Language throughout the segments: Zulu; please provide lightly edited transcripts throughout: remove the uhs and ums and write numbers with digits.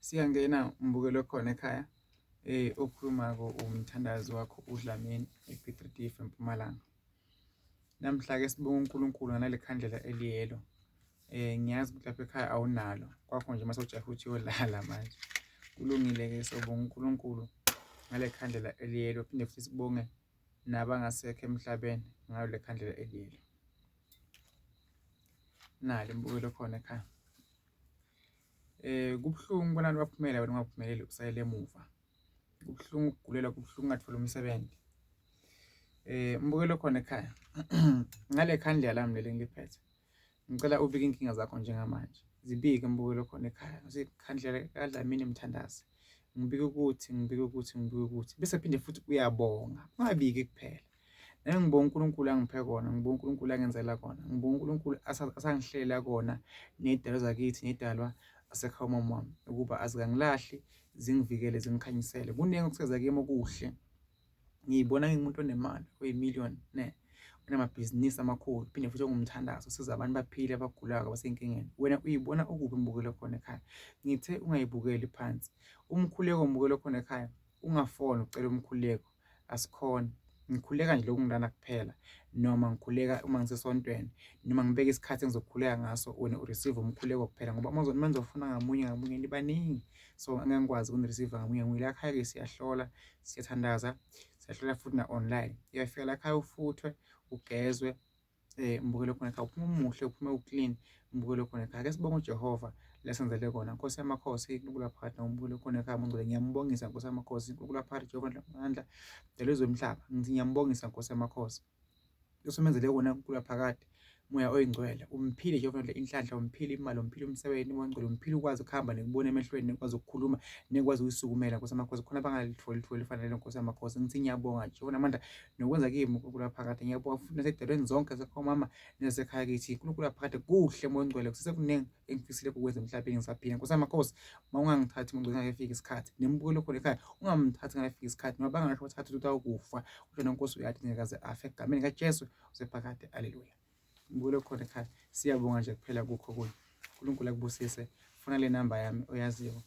Siyangena umbukelo khona ekhaya. Okhulumako umthandazi wakho uDlamini ePiet Retief eMpumalanga. Namhla-ke sibonga uNkulunkulu ngaleli khandlela eliyelo. Ngiyazi ukuthi lapha ekhaya awunalo, kwakho nje mase ujahe ukuthi uyolala manje. Kulungile-ke sobonga uNkulunkulu ngale khandlela eliyelo, phinde futhi sibonge nabangasekho emhlabeni ngalo le khandlela eliyelo. Nali imbukelo khona ekhaya. Kubuhlungu ukubona abantu baphumela wena ungaphumeleli usalele emuva. Kubuhlungu ukugulelwa, kubuhlungu ungatholi umsebenzi. Mbukelo khona ekhaya ngale khandlela lami leli engiliphethe, ngicela ubike inkinga zakho njengamanje. Zibike mbukelo khona ekhaya, ikhandlela kaDlamini Mthandazi. Ngibike ukuthi, ngibike ukuthi, ngibike ukuthi bese phinde futhi uyabonga, ungabiki kuphela. Nami ngibonga uNkulunkulu angiphe kona, ngibonga uNkulunkulu angenzela kona, ngibonga uNkulunkulu asangihlelela kona ney'dalwa zakithi ney'dalwa zasekhaya umama wami ukuba azikangilahli zingivikele zingikhanyisele. Kuningi okuseza kimi okuhle, ngiyibona ngingumuntu onemali oyi-million ne onamabhizinisi amakhulu phinde futhi ongumthandazo osiza abantu baphile abagulayo abasenkingeni. Wena uyibona ukuphi mbukelo khona ekhaya? Ngithe ungayibukeli phansi. Umkhuleko mbukelo khona ekhaya, ungafoni ucela umkhuleko. Asikhona. Ngikhuleka nje lokhu ngilana kuphela noma ngikhuleka uma ngisesontweni noma ngibeke isikhathi engizokhuleka ngaso wena ureceive umkhuleko kuphela ngoba uma nizofuna ngamunye ngamunye nibaningi, so angeke ngikwazi ukunireceive ngamunye ngamunye. La khaya-ke siyahlola, siyathandaza, siyahlola futhi na-online. Uyafika la khaya ufuthwe, ugezwe, mbukelo khona ekhaya, uphume umuhle, uphume uclean, mbukelo khona ekhaya. Ake sibonge uJehova lesenzele kona, Nkosi yamakhosi, uNkulunkulu waphakade, nombukelo khona ekhaya mongcwele. Ngiyambongisa Nkosi yamakhosi, uNkulunkulu waphakade, Jehova amandla, dala izwe umhlaba. Ngithi ngiyambongisa Nkosi yamakhosi, osumenzele kona uNkulunkulu waphakade, Moya oyingcwele, umphile Jehova inhlanhla, umphile imali, umphile umsebenzi, Moya oyingcwele, umphile ukwazi ukuhamba nekubona emehlweni, nekwazi ukukhuluma, nekwazi ukuyisukumela Nkosi yamakhosi. Khona abangalitholi ithuba elifanele Nkosi yamakhosi. Ngithi ngiyabonga Jehova namandla nokwenza kimi uNkulunkulu waphakade. Ngiyabonga futhi nasedalweni zonke zakhomama nezasekhaya kithi uNkulunkulu waphakade. Kuhle Moya oyingcwele, kusesekuningi engifisile ukwenza emhlabeni ngisaphila. Nkosi yamakhosi, uma ungangithathi Moya oyingcwele ngingakefiki isikhathi, nembukelo khona ekhaya ungamthathi ngingakefiki isikhathi, noma bangasho bathathe ukuthi utawukufa, kodwa nenkosi uyathi ngekaze afe, egameni kaJesu usephakade. Aleluya. Mbukelo khona ekhaya, siyabonga nje kuphela kukho kuye. uNkulunkulu akubusise. Funa le namba yami oyaziyo,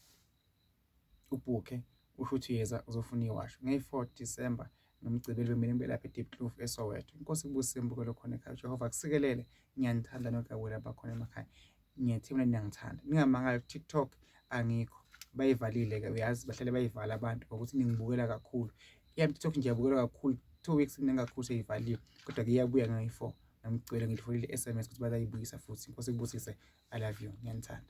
ubhukhe, usho ukuthi uyeza uzofuna iwasho ngeyi-4 December nomgcibelo, bemele ngibe lapha eDiepkloof eSoweto. Inkosi ikubusise mbukelo khona ekhaya, Jehova akusikelele. Ngiyanithanda nonke awela abakhona emakhaya, ngiyathemba niyangithanda. Ningamangali ku-TikTok angikho, bayivalile-ke, uyazi bahlale bayivala abantu ngokuthi ningibukela kakhulu. Iyami TikTok nje yabukelwa kakhulu, 2 weeks ningakhulu seyivaliwe, kodwa-ke iyabuya ngayi-4 nomgcibelo. Ngilitholile i-SMS ukuthi bazayibuyisa futhi. Inkosi ikubusise, I love you, ngiyanithanda.